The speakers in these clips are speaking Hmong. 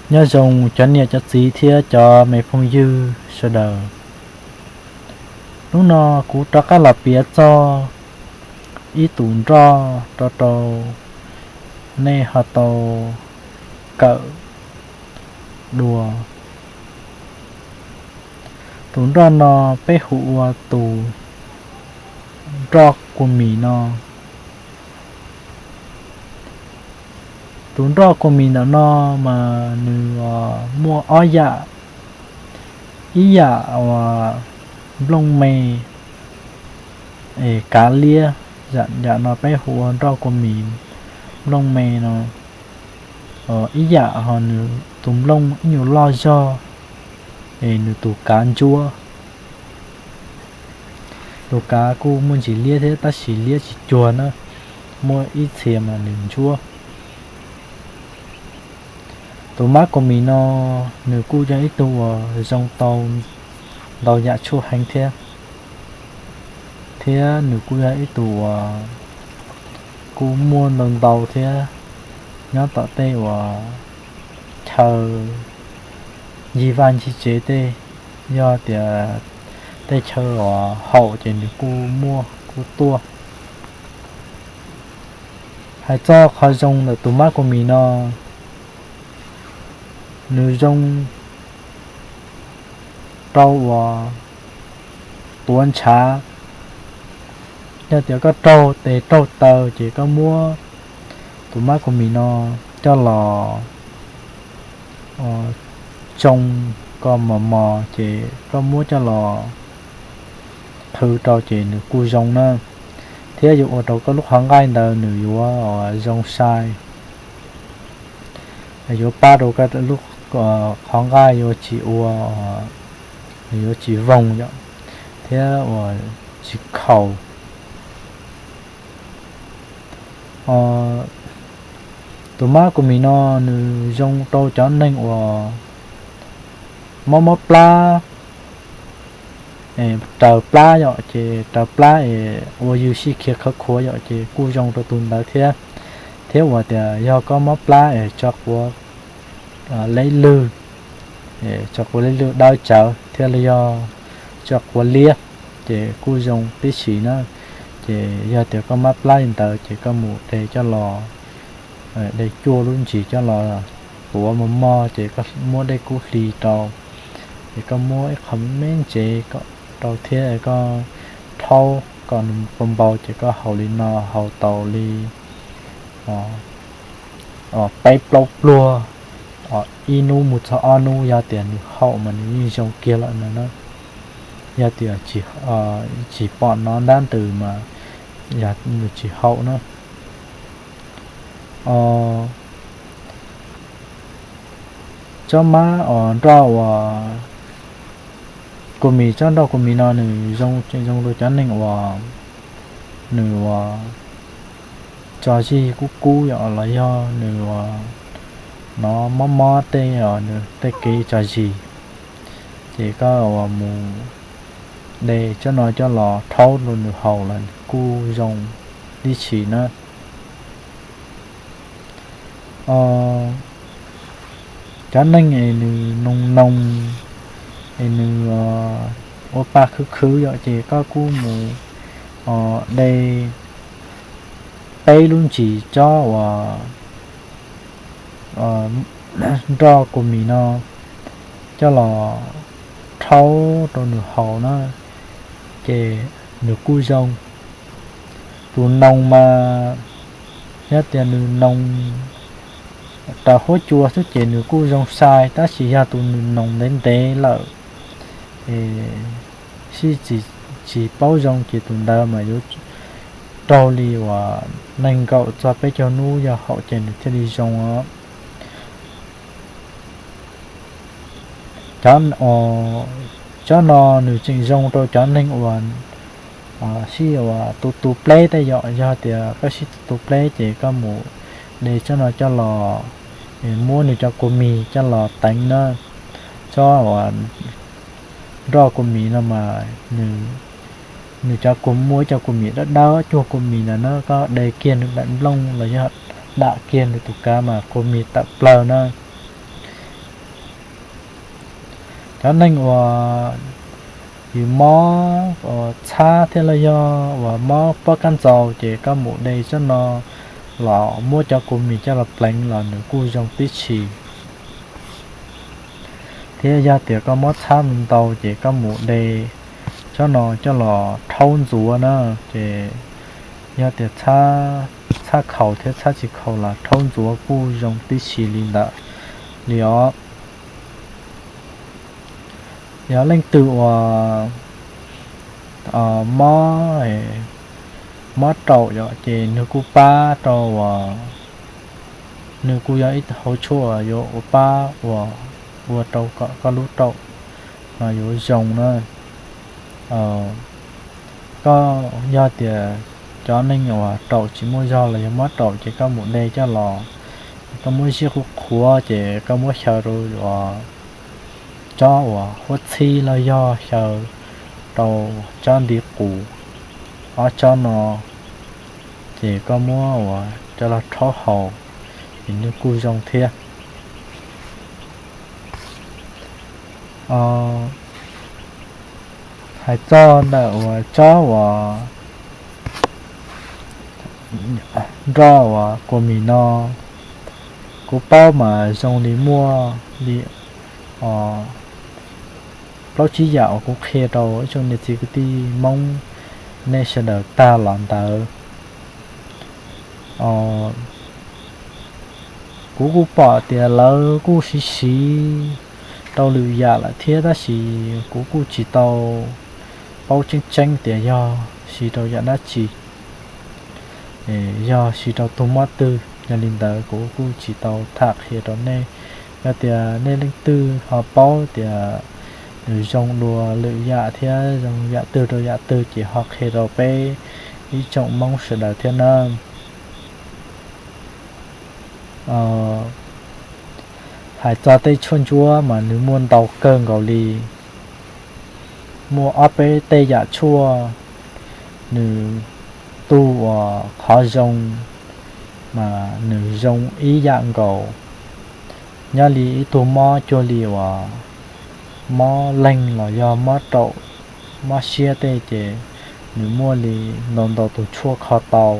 Nyob zoo cov niam cov txiv thiab cov me phooj ywg sawv daws. Hnub no kuv rov qab los piav txog ib tus nroj rau rau nej ho tau kawm dua. Tus nroj no peb hu ua tus nroj kua mis no. Tus nroj kua mis ntawm no mas nws muaj ob yam, ib yam uas nplooj me es kav liab, yam no peb hu ua nroj kua mis nplooj me no. Ib yam ho nws tus nplooj ib nyuag loj zog es nws tus kav ntsuab. Tus kav kuj muaj ntsis liab thiab tab sis liab tsis cuag na, muaj ib txhia mas nws ntsuab. Tus mab kua mis no nws kuj yog ib tug uas zoo tau ntau yam tshuaj heev thiab, thiab nws kuj yog ib tug uas kuj muaj ntau ntau thiab. Nyob tom tej uas chaw ncig vaj ncig tsev tej, yog tias tej chaw uas haum ces nws kuj muaj kuj tuaj. Hais txog qhov zoo ntawm tus mab kua mis no, nws zoo rau uas tuav ntshav. Yog tias koj raug tes raug taw ces koj muab tus mab kua mis no coj los tsoo kom mos mos ces koj muab coj los qhwv rau ces nws kuj zoo na, thiab yuav ua rau koj lub qhov nqaij ntawd nws yuav zoo sai, yuav pab rau koj lub qhov nqaij yuav tsis ua, nws yuav tsis voog yom, thiab uas tsis khaus. Tus mab kua mis no nws zoo rau cov neeg uas mob mob plab, raws plab yom, ces raws plab es ua yws sij khiav khawv khuav yom, ces kuj zoo rau tus ntawd thiab. Thiab uas tias yog koj mob plab es tso quav leb lwg, tso quav leb lwg dawb tsawv thiab los yog tso quav liab, ces kuj zoo tib si na. Ces yog tias koj mob plab li ntawd ces koj mus de coj los, de cuaj lub ntsis coj los tuav mos mos ces koj muab dej kub hli rau, ces koj muab ib qho me ntsev rau thiab koj rhaub kom nws npau npau ces koj haus li no, haus tau li peb plaub pluag, ib hnub mus txog ob hnub, yog tias nws haum mas nws yeej zoo kiag lawm no na. Yog tias tsis pom nov ntab ntws mas yog nws tsis haum na. Tsob mab uas nroj uas kua mis, tsob nroj kua mis no nws zoo, tseem zoo rau cov neeg uas nws uas tso zis kub kub yom, los yog nws uas nov mob mob tej, nws tej kev tso zis, ces koj uas mus de tsob no coj los rhaub rau nws haus los kuj zoo tib si na. Cov neeg es nws noo noo, es nws ua pa khwv khwv yom, ces koj kuj mus de peb lub ntsis tsob uas nroj kua mis no coj los rhaub rau nws haus na, ces nws kuj zoo. Tus noo mas yog tias nws noo raws huab cua xwb ces nws kuj zoo sai, tab sis yog tus nws noo ntev ntev lawm, sib tsis paub zoo ces tus ntawd mas yuav raug li uas nees nkaum txog peb caug hnub yog haum ces nws thiaj li zoo os. Cov no nws tseem zoo rau cov neeg uas sib uas tu tu pleb tej yom, yog tias koj sib tu tu pleb ces koj mus de tsob no coj los, muab nws cov kua mis coj los teev na. Tsob uas nroj kua mis no mas nws cov kua, muaj ib co kua mis dawb dawb cuag kua mis ntawd na, koj de kiag nws daim nplooj los yog dam kiag nws tus kav mas kua mis tawm plaws na. Cov neeg uas yus mob txhab thiab los yog uas mob pob kab ntxaus ces koj mus de tsob no los muab cov kua mis coj los pleev los nws kuj zoo tib si. Thiab yog tias koj mob txhab ntau ces koj mus de tsob no coj los rhaub ntxuav na, ces yog tias txhab khaus thiab txhab tsis khaus los rhaub ntxuav kuj zoo tib si li ntawd li os. Yog leej twg uas mob, mob raum yom, ces nws kuj pab rau uas, nws kuj yog ib hauv tshuaj yuav ua pab ua, ua rau kom koj lub raum no yuav zoo na. Koj yog tias cov neeg uas raum tsis muaj zog los yog mob raum ces koj mus de coj los, koj muab ziab qhuav qhuav ces koj muab xyaw rau uas tsob uas huab txhib los yog xyaw rau tsob ntiv qus, ob tsob no, ces koj muab uas coj los rhaub haus ces nws kuj zoo thiab. Hais txog ntawm uas tsob uas nroj uas kua mis no, kuv paub mas zoo li muaj li plaub tsib yam uas kuv qhia rau ib tsoom niam txiv kwv tij Hmoob nej sawv daws tag los ntawd. Kuv kuj pom tias lawv kuj siv siv rau lwm yam lawm thiab, tab sis kuv kuj tsis tau paub tseeb tseeb tias yog siv rau yam dab tsi, yog siv rau tus mob twg. Yog li ntawd kuv kuj tsis tau tham qhia rau nej. Yog tias nej leej twg ho paub tias nws zoo dua lwm yam thiab zoo yam twg rau yam twg ces ho qhia rau peb ib tsoom Hmoob sawv daws thiab nawb. Hais txog tej tshuaj ntsuab mas nws muaj ntau kawg nkaus li. Muaj ob peb tej yam tshuaj nws tu uas qhov zoo mas nws zoo ib yam nkaus. Nyob li ib tug mob cuag li uas mob leeg los yog mob raum, mob siab tej ces nws muaj li ntau ntau tus tshuaj kho tau.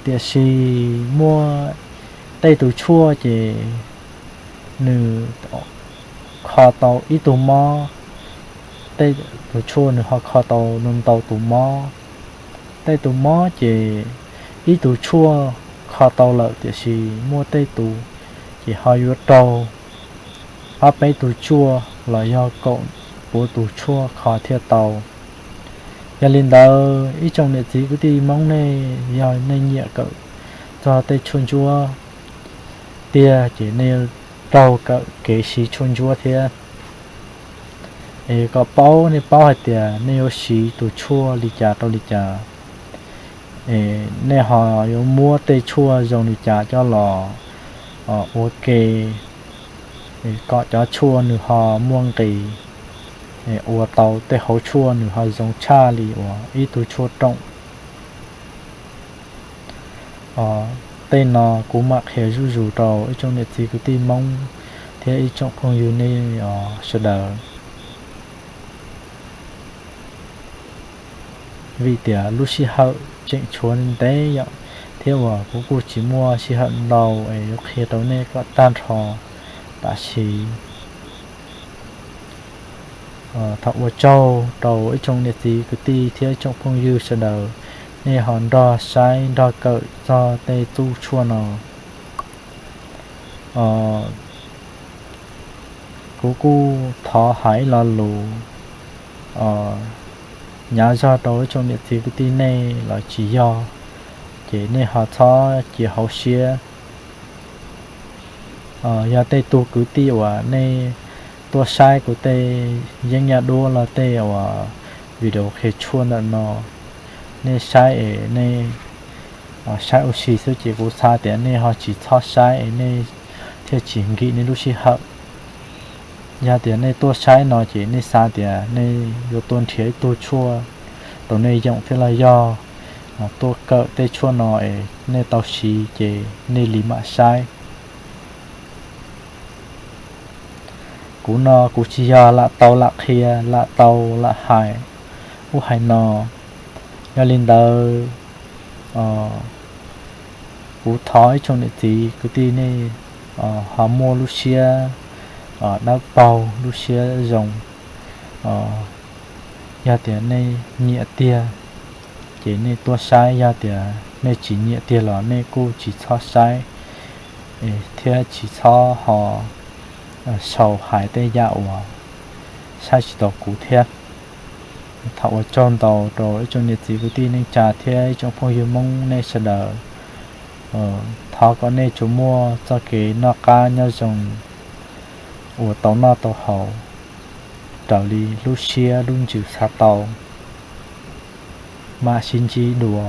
Tiam sis muaj tej tus tshuaj ces nws kho tau ib tug mob, tej tus tshuaj nws ho kho tau ntau tus mob. Tej tus mob ces ib tus tshuaj kho tau lawm, tiam sis muaj tej tus ces ho yuav raug ob peb tus tshuaj los yog kaum puav tus tshuaj kho thiaj tau. Yog li ntawd ib tsoom niam txiv kwv tij Hmoob nej, yog nej nyiam kawm txog tej tshuaj ntsuab tiag ces nej raug kawm kev siv tshuaj ntsuab thiab. Es kom paub, nej paub hais tias nej yuav siv tus tshuaj li cas rau li cas, es nej ho yuav muab tej tshuaj zoo li cas coj los ua ke kom cov tshuaj nws ho muaj nqis, ua tau tej hauv tshuaj nws ho zoo tshaj li uas ib tug tshuaj rooj. Tej no kuv mam qhia zuj zus rau ib tsoom niam txiv kwv tij Hmoob thiab ib tsoom phooj ywg nej sawv daws. Vim tias lub sij hawm tseem tshuav ntev yom, thiab uas kuv kuj tsis muaj sij hawm ntau es yuav qhia rau nej kom tag nrho. Tab sis thov ua tsaug rau ib tsoom niam txiv kwv tij thiab ib tsoom phooj ywg sawv daws, nej ho nrog saib nrog kawm txog tej txuj tshuaj no. Kuv kuj thov hais ib lo lus hnyav zog rau ib tsoom niam txiv kwv tij nej los tsis yog, ces nej ho txhob cia hauv siab. Yog tej tug kwv tij uas nej tuaj saib kuv tej yeeb yaj duab los tej uas video qhia tshuaj ntawm no, nej saib es nej saib ua si xwb ces kuv xav tias nej ho tsis txhob saib es nej thiaj tsis nkim nej lub sij hawm. Yog tias nej tuaj saib no ces nej xav tias nej yuav tuaj nrhiav ib tug tshuaj rau nej yoom thiab los yog tuaj kawm tej tshuaj no es nej tau siv ces nej li mam saib. Kuv no kuv tsis yog lam tau lam qhia, lam tau lam hais ub hais no. Yog li ntawd, kuv thov ib tsoom niam txiv kwv tij nej ho muaj lub siab dawb paug, lub siab zoo. Yog tias nej nyiam tiag ces nej tuaj saib, yog tias nej tsis nyiam tiag los nej kuj tsis txhob saib thiab tsis txhob ho sau hais tej yam uas saib tsis taus kuv thiab. Thov ua tsaug ntau rau ib tsoom niam txiv kwv tij neej tsa thiab ib tsoom phooj ywg Hmoob nej sawv daws. Thov kom nej tsuas muaj txoj kev noj qab nyob zoo uas tau noj tau haus raws li lub siab lub ntsws xav tau, mam sib ntsib dua.